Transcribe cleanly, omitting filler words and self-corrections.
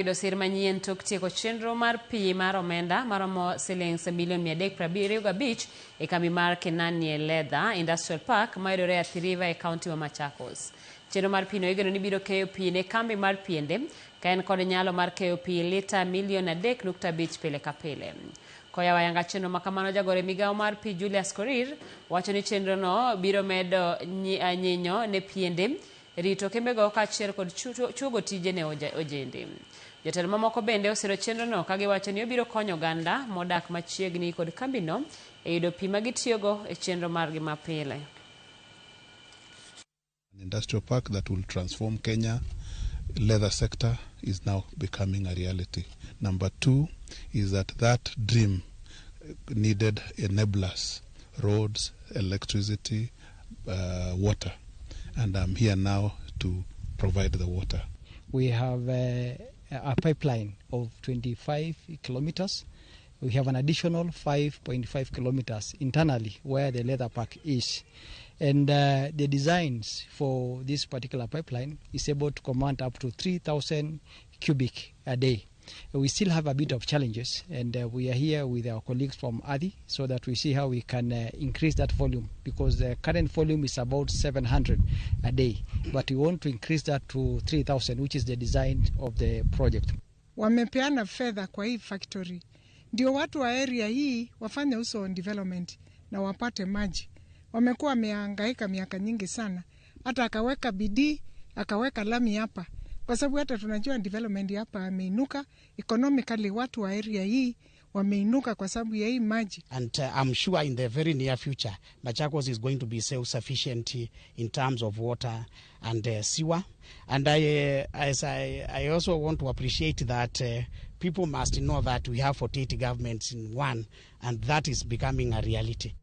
Yudo sir manyien tok tieko chenro mar pi mar omenda maromo silings milion 375 e kambi mar Kenanie Leather Industrial Park mayudore Athi River e kaunti ma Machakos. Chenro mar pino igeno ni biro keyo pi ne kambi mar piende ka en kod nyalo mar keyo pi lita milion 3.5 pile ka pile. Koyawo ayanga chenro ma kamano, jagoro e migawo mar pi Julius Korir wacho ni chenrono biro medo nyinyo ne piende rito kembego kaachiel kod chuogo tije ne ojende. Jotelo mamoko bende osiro chenrono ka giwacho ni obiro konyo oganda modak machiegni kod kambino e yudo pi ma gitiyogo e chenro margi mapile. An industrial park that will transform Kenya leather sector is now becoming a reality. Number two is that that dream needed enablers, roads, electricity, water. And I'm here now to provide the water. We have a pipeline of 25 kilometers. We have an additional 5.5 kilometers internally where the leather park is. And the designs for this particular pipeline is able to command up to 3,000 cubic a day. We still have a bit of challenges, and we are here with our colleagues from ADI so that we see how we can increase that volume, because the current volume is about 700 a day, but we want to increase that to 3,000, which is the design of the project. Wamepeana fedha kwa hii factory ndio watu wa area hii wafanye uso on development na wapate maji. Wamekuwa wamehangaika miaka nyingi sana, hata akaweka bidii akaweka lami hapa, kwa sababu hata tunajua development hapa ameinuka economically, watu wa area hii wameinuka kwa sababu ya hii maji. And I'm sure in the very near future, Machakos is going to be self-sufficient in terms of water and sewer. And I also want to appreciate that people must know that we have 48 governments in one, and that is becoming a reality.